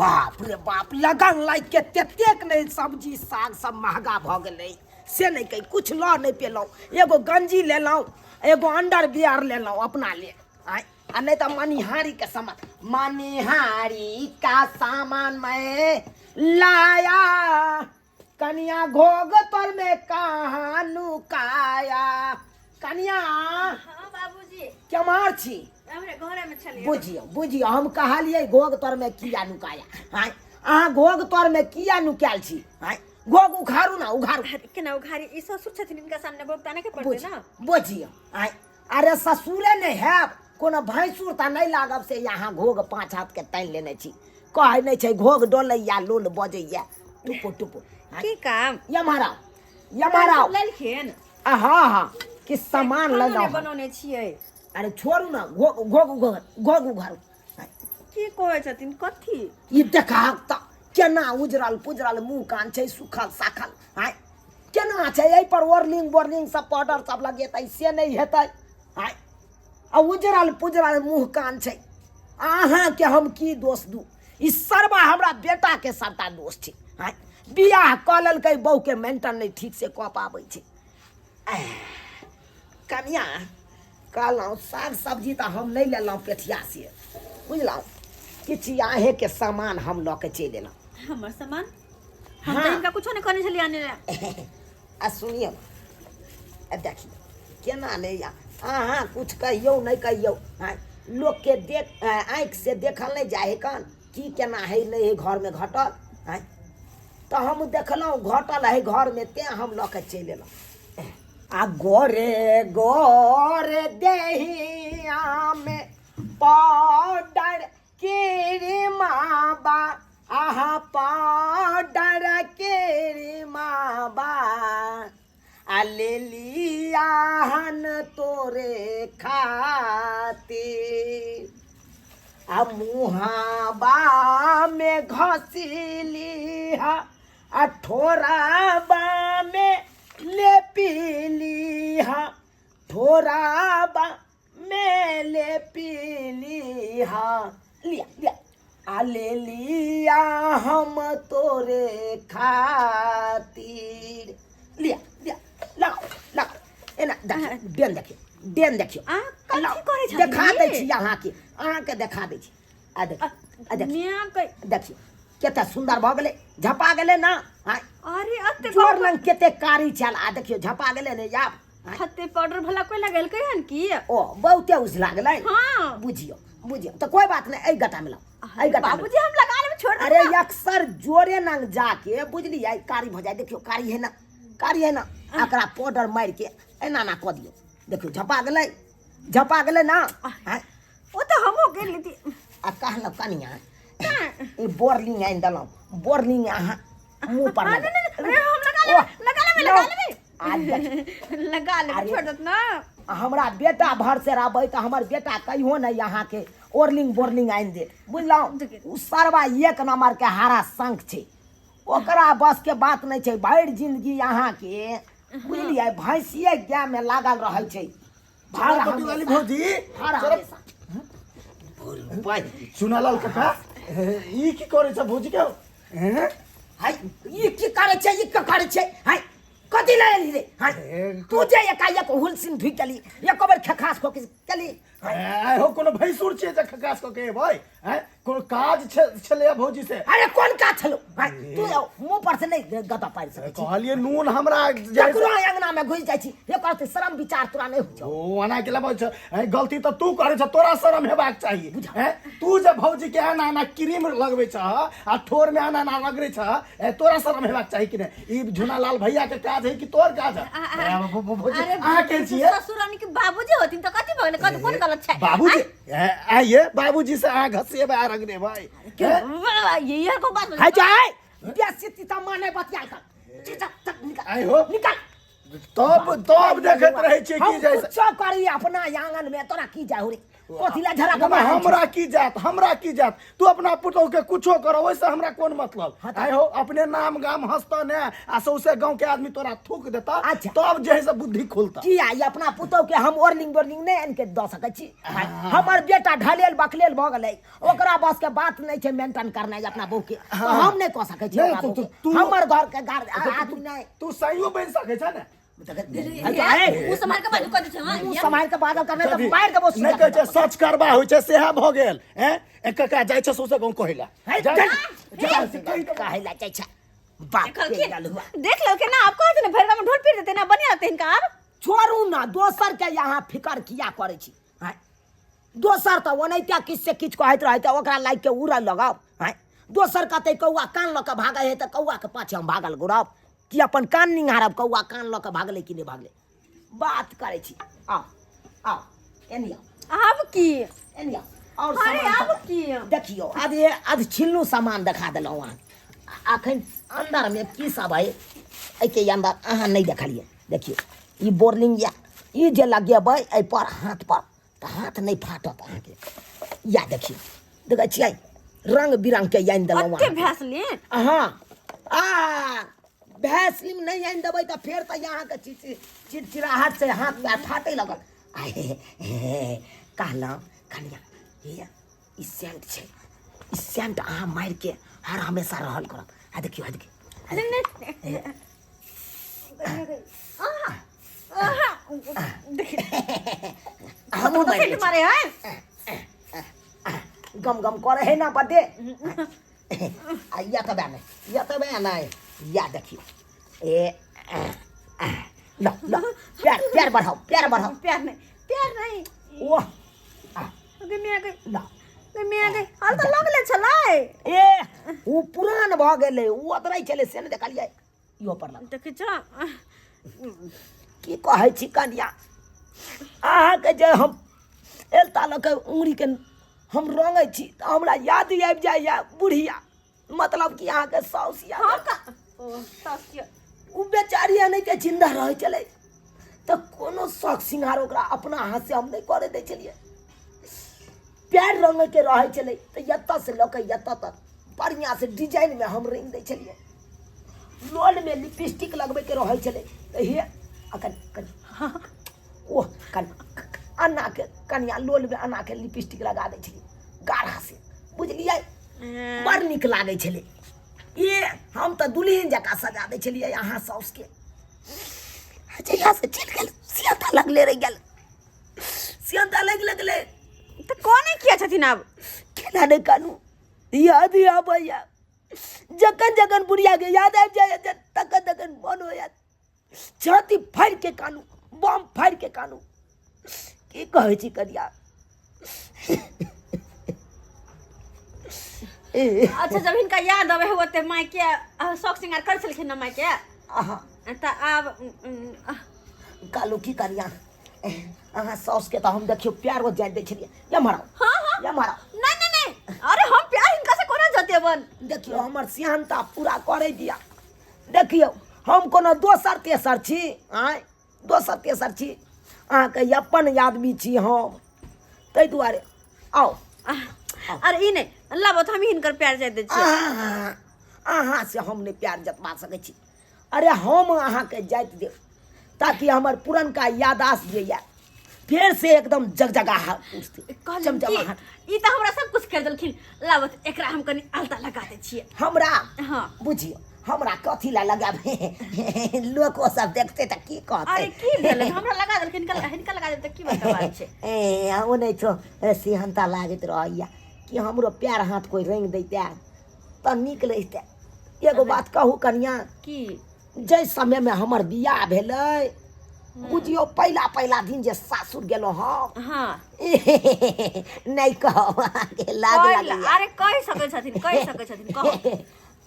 बाप रे बाप, लगन लागि के ततेक नहि सब्जी साग सब महगा भऽ गेलै से नहि कही, किछु लऽ नहि पेलहुँ। एगो गंजी लेलहुँ, एगो अंडर बियर लेलहुँ अपना ले। आँय, आ नहि तऽ मनिहारी के सामान, मनिहारी का सामान मैं लाया, कनिया घोघ तर में कहाँ नुकाया। कनिया। हाँ बाबूजी। केम्हर छी? हमरे घरे में छलियै। बुझियौ बुझियौ, हम कहलियै घोघ तर में किया नुकाया। आँय, अहाँ घोघ तर में किया नुकायल छी? आँय, घोघ उखाड़ू ना, उघारू। अरे केना उघारी, ई ससुर छथिन, इनका सामने घोघ ताने के पड़तै बुझ ना। बुझियौ। आँय, अरे ससुरे नहि हैब, कोनो भैंसुर तऽ नहि लागब से यहाँ घोघ 5 हाथ के तानि लेने छी। कहै नहि छै घोघ डोलैया लोल बजैया टुपु टुपु। की काम? यमहरा यमहरा। लेलखिन? आ हाँ हाँ, कि सामान खाना लेलहुँ। नहि बनौने छियै। अरे छोड़ू ना, घोघ घोघ घोघ घोघ उघारू। की कहै छथिन कथी? ई देखा तऽ केना उजरल पुजरल मुँह कान छै, सुखल साखल। आँय, केना छै? एहि पर ओरलिंग बोरलिंग सब पाउडर सब लगेतै से नहि हेतै। आँय, आ उजरल पुजरल मुँह कान छै। अहाँके हम की दोष दू? ई सरबा हमरा बेटाके सबटा दोष छै। आँय, बियाह कऽ लेलकै, बहुके मेंटेन नहि ठीक से कऽ पाबै छै। कनिया, कहलहुँ साग सब्जी तऽ हम नहि लेलहुँ पेठिया से, बुझलहुँ? किछु अहेँके सामान हम लऽ के चलि एलहुँ। हमर सामान? हम तऽ हिनका कुछो नहि कहने छलियै आने लए। आ सुनियौ, आ देखियौ केना नहि, अहाँ कुछ कहियौ नहि कहियौ। आँय, लोकके देख आँखि से देखल नहि जाइ हइ कन की केना हइ नहि हइ घरमे घटल। आँय, तऽ हम देखलहुँ घटल हइ घरमे, तेँ हम लऽ के चलि एलहुँ। आ गोरे गोरे देहियामे पाउडर क्रीमा बा, आहा पाउडर क्रीमा बा, आ ले लिया हन तोरे खातिर, आ मुहाबा में घसीली हा, आ ठोराबा में ले पीली हा, ठोराबा में ले पीली हा, लिया लिया आ ले लिया हम तोरे खातिर, लिया लिया, लगाओ लगाओ एना। देखियौ डेन, देखियौ डेन, देखियौ। अहाँ कथी लाउ, करै छथिन देखा दै ई? छी अहाँके, अहाँके देखा दै छी। आ देखियौ, आ देखियौ। मियाँ के देखियौ कते सुन्दर भऽ गेलै, झपा गेलै ना? आँय, अरे अते जोर लंग कते कारी छल, आ देखियौ झपा गेलै ने आब। आँय, हते पाउडर भला कोई लगेलकै हन की? ओ बहुते उजला गेलै। हाँ। बुझियौ बुझियौ, तऽ कोई बात नहि, एहि गटा में लाउ, एहि गटा में। बाबूजी, हम लगा लेबै, छोड़। अरे अक्सर जोरे नंग जाके बुझलियै कारी भऽ जाय। देखियौ कारी है ना, कारी है ना? एकरा पाउडर मारि के एना एना कऽ दियौ। देखियौ झपा गेलै, झपा गेलै ना? आँय, ओ तऽ हमहूँ गेल लेती। आ कहलहुँ कनिया, ई बोरलिंग आनि देलहुँ, बोरलिंग अहाँ मुँह पर हाँ, लगा। नहीं, नहीं, अरे हम लगा लेबै, लगा लेबै, लगा लेबै। आ देख, लगा लेबै, अरे। छोड़ देत ना। हमरा बेटा भर से रहबै तऽ हमर बेटा कहियो नहि अहाँके ओरलिंग बोरलिंग आनि देत, बुझलहुँ? ओ सरवा एक नंबर के हारा शंख छै, ओकरा बस के बात नहि छै। भरि जिंदगी अहाँके बुझलियै भैंसिए गाय में लागल रहै छै। भर पट्टी वाली भौजी। हर चलो। हमेशा चुनालाल काका, ई की करै छ भौजी के? हैं? हाय, ई की करै छै, ई की करै छै? हाय, कथी लए एलही रे? हाय, तू जे एकाएक हुलसिन ढुकि गेली, एको बेर खेखास खोखी केली? ए हो, कोनो भैंसुर छियै जे खकास कऽ के एबै? हैं, कोनो काज छलैया भौजी से? अरे कोन काज छलो? हाय, तू मुंह पर से नहीं गदा पारि सकै छी। कहलियै नून हमरा जे ककरो अंगना में घुसि जाइ छी, एकर तऽ शरम विचार तोरा नहि होइ छौ। ओ एना के लबै छ? हैं, गलती तऽ तू करै छ, तोरा शरम हेबाक चाही। हैं, तू जे भौजी के एना एना क्रीम लगबै छ आ ठोर में एना एना रगड़ै छ, ए, तोरा शरम हेबाक चाही कि नहि? ई झुनालाल भैया के काज है कि तोर काज है? ए, भौजी, अरे अहाँ के छियै? ससुरानी के बाबूजी होथिन तऽ कथी भऽ गेलै? कथी कोन गलत छै? बाबूजी, ए, आइए बाबूजी से अहाँ घसिएबै आ रगड़ेबै? ये ये को बात हाय जाय, बेसी तीता माने बतियाल कर। चीचा तक निकाल। आइ हो। निकाल। तब तब देखैत रहै छियै हम की जाइ कुछो करी अपना आंगन में, तोरा की जाय हो रे? कथी ला झरा के ना, मारै छी? हमरा की जात, हमरा की जात, तू अपना पुतोह के कुछो कर, ओहिसे हमरा कोन मतलब। हाँ, आइ हो अपने नाम गाम हंसता ने आ सौसे गांव के आदमी तोरा थूक देता। अच्छा। तब जे है से बुद्धि खुलता। किया ई अपना पुतोह के हम ओरलिंग बोरलिंग नहि आनि के दऽ सकै छी? हमर बेटा ढलेल बकलेल भऽ गेलै, ओकरा बस के बात नहि छै मेंटेन करनाइ अपना बहू के, तऽ हम नहि कऽ सकै छी। नहि, ओकरा तो- बहू के। तू- हमर घर के गार आदमी नहि। तू सहियो बनि सकै छ ने। ओ सम्हार के बाजू कऽ दै छै। हाँ, मुँह सम्हारि के बाजल करने तऽ मारि देबो। नहि कहै छै सच करबा होइ छै, सएह भऽ गेल। हैं एक कका जाइ छै सौसे गाँव कहै लए। है, जाइ- जा, जाइ से कहि देबो। कहै लए जाइ छै बाप के कहलखिन ललहुआ। देख लेलखिन ना, आब कहत ने भरिवा में ढोल पीट देते ना, बढ़िया लगते हिनका आब। छोड़ू ना, दोसर के यहाँ फिकर किया करै छी? आँय, दोसर तऽ ओनाहिते किछु से किछु कहैत रहै तऽ ओकरा लागि के उड़ऽ लगाउ। आँय, दोसर कहतै कौआ कान लऽ कऽ भागै है तऽ कौआ के पाछे हम भागल घुरब कि अपन कान निंघारब? कौआ कान लऽ कऽ भागलै कि नहि भागलै, बात करै छी। आउ आउ, एनी आउ। आब की? एनी आउ आओर। अरे सामान आब सब- की? देखियौ, आधे आध छिल्लू सामान देखा देलहुँ अहाँ। अखन अन्दरमे की सब है एहिके अन्दर अहाँ नहि देखलियै। देखियौ, ई बोर्लिंग यऽ, ई जे लगेबै एहिपर हाथ पर तऽ हाथ नहि फाटत अहाँके। या देखियौ, देखै छियै, रंग बिरंगके आनि देलहुँ अते अहाँके। भैसलिन? हँ, आ भैसलिन नहि आनि देबै तऽ फेर तऽ अहाँके चिड़चिड़ाहट से हाथ पैर फाटै लगल। आ हे हे, कहलहुँ कनिया, हे ई सेंट छै, ई सेंट अहाँ मारिके हर हमेशा रहल करब। आ देखियौ, आ देखियौ। नहीं नहीं, आहा आहा, देखिए। हमहूँ तो मारि लै सेंट छी। मारे है। गम गम करे है ना बड्डे। आ या तऽ नहि, या तऽ नहि, या देखियौ, ए ल ल, प्यार प्यार बढ़ाओ, प्यार बढ़ाओ। प्यार नहीं, प्यार नहीं। ओह। गई मैं गई। ल। गई मैं गई, हाल तऽ लगले छलै। ए, ओ पुरान भऽ गेलै, ओ अतरै छलै से नहि देखलियै, इहो पर लग। देखै छ। की कहै छी कनिया, अहाँके जे हम एलता लऽ के उंगरीके हम रंगै छी तऽ हमरा याद आबि जाइए बुढ़िया, मतलब कि अहाँके साउस याद। हम का ओ साउस के? ओ बेचारी एनाहिते जिन्दा रहै छलै तऽ कोनो शौक सिंगार ओकरा अपना हाथसँ हम नहि करै दै छलियै। पैर रंगैके रहै छलै तऽ एतऽसँ लऽ कऽ एतऽ तक बढ़िआँसँ डिजाइनमे हम रंगि दै छलियै। लोलमे लिपस्टिक लगबैके रहै छलै तऽ हे अखन कनि ओह कनि अन्नाके कनिया लोलमे अन्नाके लिपस्टिक लगा दै छलियै गाढ़ासँ, बुझलियै? बड़ नीक लागै छलै। ए हम तऽ दुल्हन जकाँ सजा दै छलियै अहाँ साउसके। जहियासँ चलि गेल सियन्ता लगले रहि गेल, सियन्ता लागि लगलै। तऽ कोने किया छथिन आब? केना नहि कानू, याद आबैया। जखन जखन बुढ़ियाके याद आबि जाइए तखन तखन मन होइए छाती फाड़ि के कानू, बम फाड़ि के कानू। की कहै छी कनिया? अच्छा, जब हिनका याद आबै है ओते माय के शौक श्रृंगार करै छलखिन ना माय के, अहाँ तऽ आब कहलहुँ की कनिया, अहाँ साउसके तऽ हम देखियौ प्यारो जानि दै छलियै। एम्हर आउ। हाँ हाँ। एम्हर आउ। नहीं नहीं नहीं, अरे हम प्यार हिनका से कोना जतेबन? देखियौ, हमर सिहनता पूरा करै दिया। देखियौ, हम कोनो दोसर तेसर छी? आँय, दोसर तेसर छी? अहाँके अपन आदमी छी हम, ताहि दुआरे आउ। अरे ई नहि लाबो तऽ हम हिनकर प्यार जाय दै छियै। अहाँ से हम नहि प्यार जतवा सकै छी। अरे हम अहाँके जाइत देब ताकि हमर पुरनका यादाश्त जे यऽ फेर से एकदम जगजगाहट उठतै। कहलनि कि चमचमाहट। ई तऽ हमरा सब कुछ कर देलखिन, लाबो तऽ एकरा हम कनि अलता लगा दै छियै। हमरा? हाँ। बुझियौ, हमरा कथी लए लगाबै? लोको सब देखतै तऽ की कहतै? अरे की भेलै, हमरा लगा देलखिन, हिनका हिनका लगा देल तऽ की बड़का बात छै? ए ओ नहि छौ, सिहन्ता लागैत रहैया कि हमरो पैर हाथ कोइ रंगि दैते तऽ नीक लगिते। एगो बात कहू कनिया? की? जाहि समयमे हमर बियाह भेलै, बुझियौ पहिला पहिला दिन जे सासुर गेलहुँ हम, हाँ, नहि कहब, अहाँके लाज लागैया। अरे कहि सकै छथिन, कहि सकै छथिन, कहू।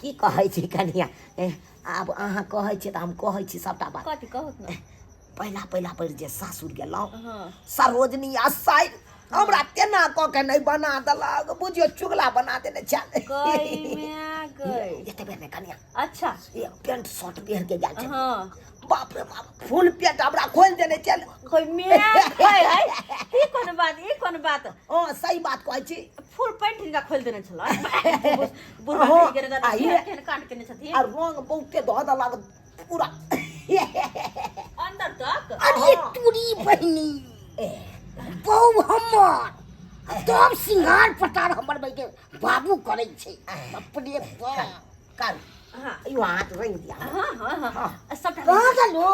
की कहै छी कनिया? ए, आब अहाँ कहै छी तऽ हम कहै छी सबटा बात। कथी कहू ने? पहिला पहिला बेर जे सासुर गेलहुँ, हाँ, सरोजनी आ साइर हमरा तेना कऽ के नहि बना देलक, बुझियो चुगला बना देने छल। गई म्या गई। एतबे नहि कनिया। अच्छा। ये पेंट शर्ट पहिर के गेल छल। हाँ। बाप रे बाप, फुल पेंट हमरा खोलि देने छल। कोई म्या गई है। ई कोन बात, ई कोन बात? हँ, सही बात कहै छी। फुल पेंट हिनका खोलि देने छल। बुढ़वा हँ, केने आ ई- केहन कांड केने छथिन। आ रंग बहुते धऽ देलक पूरा अंदर तक। अरे तोरी बहिनी, बहू हमर तब सिंगार पटार हमर बहिके बाबू करै छै। अपने बाप। कर। हाँ। यो हाथ रंग दिया। हाँ हाँ हाँ, सबटा। कहाँ गेलो?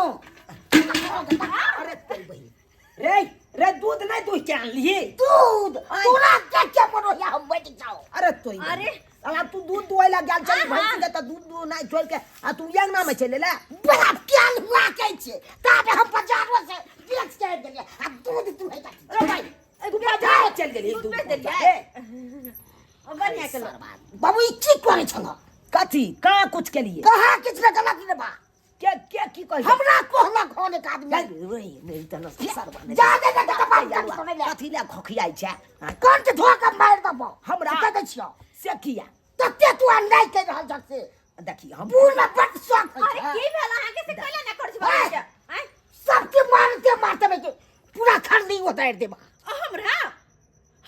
अरे तोरी बहिनी, रे रे, दूध नहीं दूध के आनलिही? दूध तोरा के के मरो या हम बैठ जाओ। अरे तोरी बहिनी। अरे। अला तू दूध दुआई ला गेल छली हाँ, भैंसी के, तऽ दूध दूह नहीं छोड़ के आ तू अंगना में चलि एला। बड़ा प्याल हुआ कहै छै, ताबे हम बाजारो से बेच के आबि गेलियै आ दूध दुहै ला। अरे भाई, तू बाजार चलि गेलही दूध दूध बेच देलियै? पहुँचा। बढ़िया केलहुँ। बाबू, ई की करै छलह? कथी? कहाँ कुछ केलियै? कहाँ किछु ने गलत ने बा। के के की कहै? हमरा कहलक हन एक आदमी। जा दे दे तऽ बात कट सुनै ले। कथी लए खोखियाइ छै? कंठ धो के मारि देबो। हमरा? कह दै छियौ। से किया? तते तू अन्याय कहि रहल छह से। देखी हम बूढ़ में बड शौक होइ अरे छै। की भेल अहाँके से कैला ना करै छी बाबू के? आँय? सबके मारते मारते में के पूरा खरली उतारि देब। हमरा?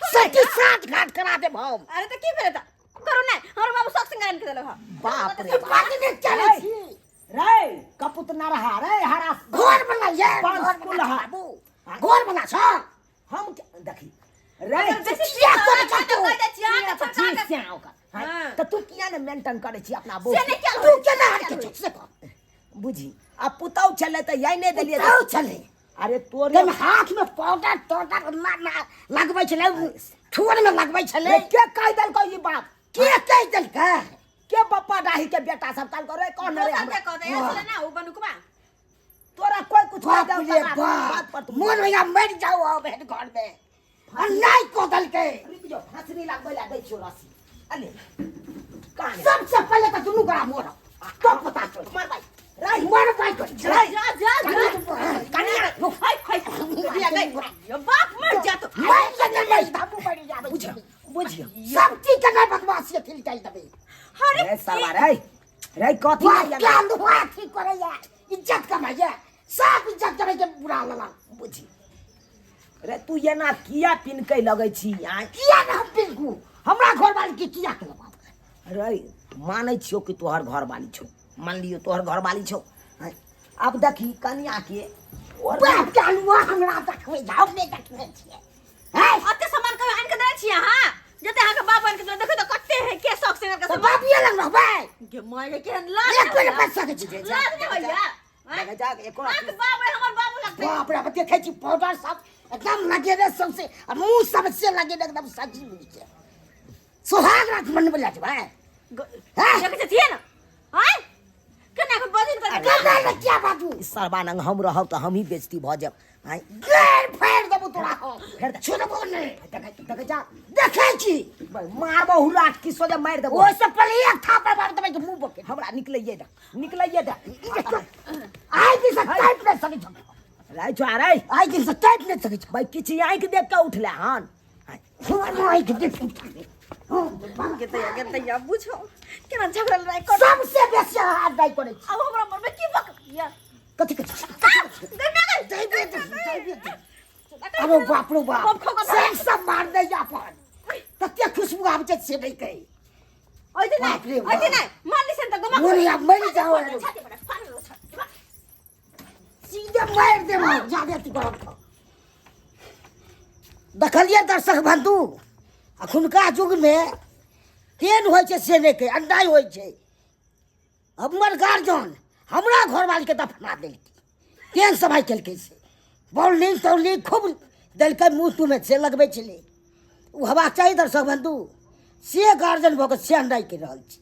सटी सात घाट करा देब हम। अरे तऽ की भेल तऽ करू नहि, हमर बाबू शौक सिंगार के देलक हँ। बाप रे ई बाप। बात नहि चलै छी। रे कपुत न रहा रे हरा घर बना ये पाँच घर कुल बना हा। बाबू, घर बना छ। हम देखी रे अगर बेसी किया करै छ तू? कहि दै छी अहाँके तऽ छोटका छी के। से ओकर। हाँ, हाँ। तऽ तू किया ने मेंटेन करै छी अपना बहू से के? नहि कयल तू होइ छै, केना से हटके नहि छौ से कह। बुझी आ पुतहु छलै तऽ यही नहि देलियै। पुतहु छलै। अरे तोरे तैमे हाथ में पाउडर ताउडर ना ना लगबै छलै, ठोर में लगबै छलै। रे, के कहि देलकौ ई बात? के कहि देलकै? के बप्पा डाही के बेटा सब कहलकौ रे? कौन रे दोसर हमरा? के कह दे, छलै ना ओ बनुकबा। तोरा कोई कुछ कहि बाप देलकौ रे तकरा बात पर बाप, तू मोन होइया मरि जाउ अब हेड घर में। अन्याय कऽ देलकै। रुकि जो, फांसरी लगबै ला दै छियौ रस्सी। अले कहाँ गेलै? सबसे पहिले तऽ दुनू गोरा मरब तो पता चल। मर भाई रे, मर भाई कर। जा जा जा। कनिया। हाय हाय दिया गई यो बाप मर जा तो। मरि जेतै, मरि बाबू मरि जाबै। बुझियो बुझियो सब चीज के नहि बदमाशी अथी निकालि देबै। अरे रे सरवा रे रे, कथी वाह ला क्या लुआ अथी करैया, इज्जत कमाइया, सब इज्जत करै के बुरा लगा। बुझी रे, तू एना किया पिनकै लगै छी? आँय? किया ने हम पिनकू? हमरा घरवाली के किया के बाप रे, मानै छियौ कि तोहर घरवाली छौ, मान लियौ तोहर घरवाली छौ। आँय, आब देखी कनिया के और बाप के अलुआ हमरा देखबै जाउ नहि देखने छियै। हैं? अते सामान कभी आनि के देने छी अहाँ? जते अहाँके बाप आनि के देने, देखियौ तऽ कते है के शौक सिंगार के तऽ सामान। बापिए लग रहबै? गे माय गे, केहन लाज एक नहि बेर होइया? बचि सकै छी। लाज नहि होइया? आँय? देखै जा एको अहाँके बाप है, हमर बाबू लगतै। बाप रे बाप, देखै छी पाउडर सब एकदम लगेने, सौंसे आ मुँह सब से लगेने एकदम सजी बुझि के सोहाग रात मनबै लए जेबै। हैं? देखै छथिन ने? आँय? केना के बजिन कर केना ने किया बाजू? ई सरबानंग हम रहब तऽ हमही बेजती भऽ जायब। आँय? गैर फेर देबो तोरा हम। फेर दे। छोड़बो नहि। देखै देखै जा। देखै छी। मारबो हुलाट की सोझे मारि देबो। ओहिसँ पहिले एक थापड़ मारि देबै कि मुँह बके। हमरा निकलैये दे, निकलैये दे। आइ दिनसँ टाइप नहि सकै छौ। रे छौ रे, आइ दिनसँ टाइप नहि सकै छौ। भाई किछु आँखि देख कऽ उठले हन। हमर आँखि देख उठले। गे दैया, गे दैया, बुझो केना झगड़ा लड़ाई कर। सबसे बेसी अहाँ अन्याय करै छी। आब हमरा मनमे की बक या कथी कथी? गै माय गै। दैबे दे, दैबे दे। अरे बाप रे बाप, खूब खूब सेंट सब मार दै अपन, तते खुशबू आबै छै से नहि कही। ओइ दिन बाप रे नहि, ओइ दिन बाप। नहि मारली से तऽ गमा मोरिया मरि जाओ। छाती पर फाड़ लो छाती पर। सीधे मारि देब हम जादे अथी करब तऽ। देखलियै दर्शक बंधु, अखुनका युगमे केहन होइ छै से नहि कही, अन्याय होइ छै। हमर गार्जियन हमरा घरवालीके दफना देलकै, केहन सफाइ केलकै से बॉलिंग तौलिंग खूब देलकै, मुँह तूहमे से लगबै छलै। ओ हेबाक चाही दर्शक बंधु, से गार्जियन भऽ कऽ से अन्याय करि रहल छै।